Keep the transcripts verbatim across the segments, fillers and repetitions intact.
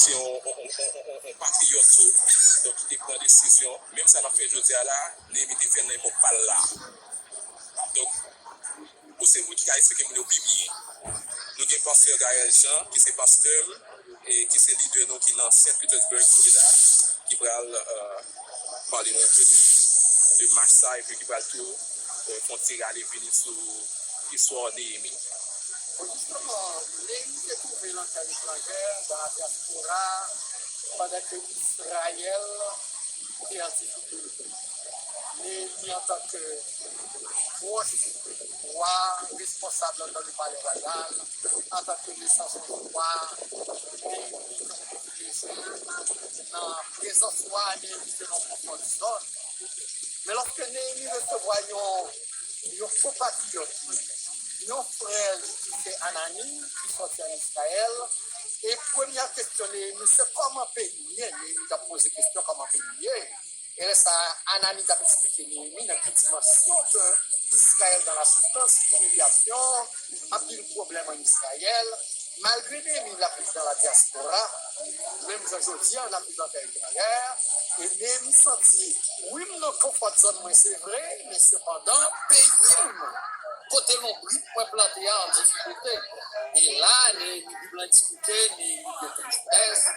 se yon, yon, yon, yon, yon, yon patriyòt tou, donk ki te pran desizyon. Menm sa n ap fè jodi a la, Neyemi te fè l nan epòk pa l la. Donk, ou se moun ki ka eksplike moun yo pi byen. Nou gen pastè Gaël Jean, ki se pastè m, e ki se lidè nou ki nan Saint Petersburg, Florida, ki pral, euh, pale nou enpe de, de mach sa, epi ki pral tou, euh, fè yon ti rale vini sou istwa Neyemi. Bon, jisteman, Neyemi te twouve l an tè etranjè, dans la diaspora, pandan ke Izrayèl te an difikilte. Neyemi, antanke pwòch wa, responsab nan le palè wayal, antanke lesansyèl wa, Neyemi te privilejye nan prezans wa, Neyemi te nan konfò zòn. Men lòske Neyemi resevwa yon, yon konpatriyòt li, yon frè li ki se Anani, ki sòti ann Izrayèl, e premyè kesyon Neyemi se kòman peyi m ye? Neyemi t ap poze kesyon kòman peyi m ye. E lè sa a, Anani t ap eksplike Neyemi nan ki dimansyon ke Izrayèl dans la souffrance, imilyasyon, anpil pwoblèm ann Izrayèl. Malgre Neyemi l ap viv dans la diaspora, menm jan jodi a n ap viv an tè etranjè, e Neyemi santi, wi, m nan konfò zòn mwen, se vre, men sepandan, peyi m, kote lonbrit mwen plante a, an difikilte. E la, Neyemi, Bib la eksplike, Neyemi gen tristès,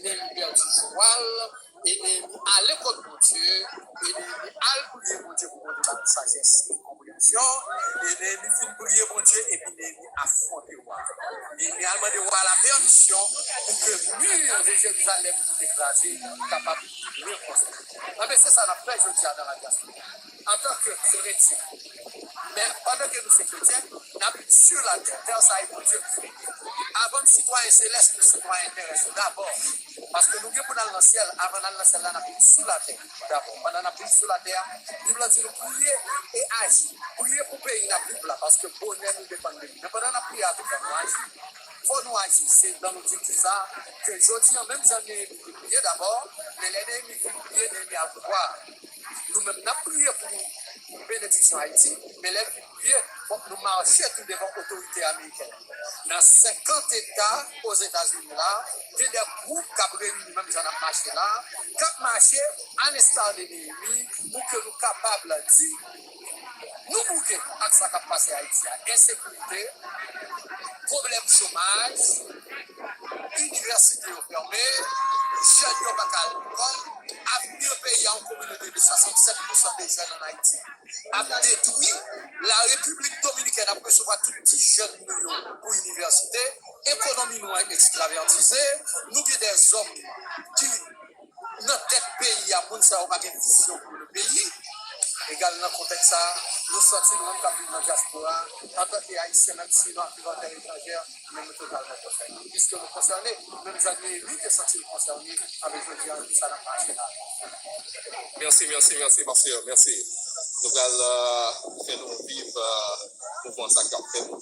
Neyemi pèdi jwa l, e Neyemi ale kot Bondye, e Neyemi al priye Bondye pou Bondye ba l sajès e konpreyansyon, e Neyemi fin priye Bondye, epi Neyemi afwonte wa. Neyemi al mande wa la pèmisyon pou ke mi de Jerizalèm ki te kraze kapab rekonstwi. Enben, se sa n ap fè jodi a dans la diaspora. Antanke kretyen, men pandan ke nou se kretyen, n ap viv sou latè. Tè sa e Bondye ki fè l. Avan n sitwayen selès, nou sitwayen terès dabò. Paske nou gen pou n al nan syèl, avan n al nan syèl la, n ap viv sou latè dabò. Pandan n ap viv sou latè a, Bib la di nou priye e aji. Priye pou peyi n ap viv la, paske bonè nou depann de li. Men pandan n ap priye a tou, fò nou aji. Fò nou aji. Se dan nou di ki sa, ke jodi an, menm jan Neyemi te priye dabò, men lè Neyemi fin priye, Neyemi al vwa. Nou menm, n ap priye pou benediksyon Ayiti, men lè l fin priye, fòk nou mache tou devan otorite amerikèn. Nan senkant eta Ozetazini la, gen de gwoup k ap reyini menm jan n ap mache la, k ap mache, à l'instar de Neyemi, pou ke nou kapab di, nou bouke ak sa k ap pase Ayiti a. Ensekirite, pwoblèm chomaj, inivèsite yo fèmen, jèn yo pa ka al lekòl, avni peyi a, yon kominote de swasannsèt pousan de jèn ann Ayiti, ap detwi. La Repiblik Dominikèn ap resevwa tout ti jèn nou yo pou inivèsite. Ekonomi nou an ekstravertize. Nou gen de zòm ki nan tèt peyi a, moun sa yo pa gen vizyon pou le peyi. Egal nan kontèks sa, nou santi nou menm k ap viv nan dyaspora, antanke Ayisyen, menm si nou ap viv an tè etranjè, men nou totalman konsène. Piske nou konsène, menm jan Neyemi te santi l konsène, anben jodi a, sa n ap mache la. Mèsi, mèsi, mèsi, pastè, mèsi. Nou pral, euh, fè nou viv, euh, mouvman sa k ap fèt.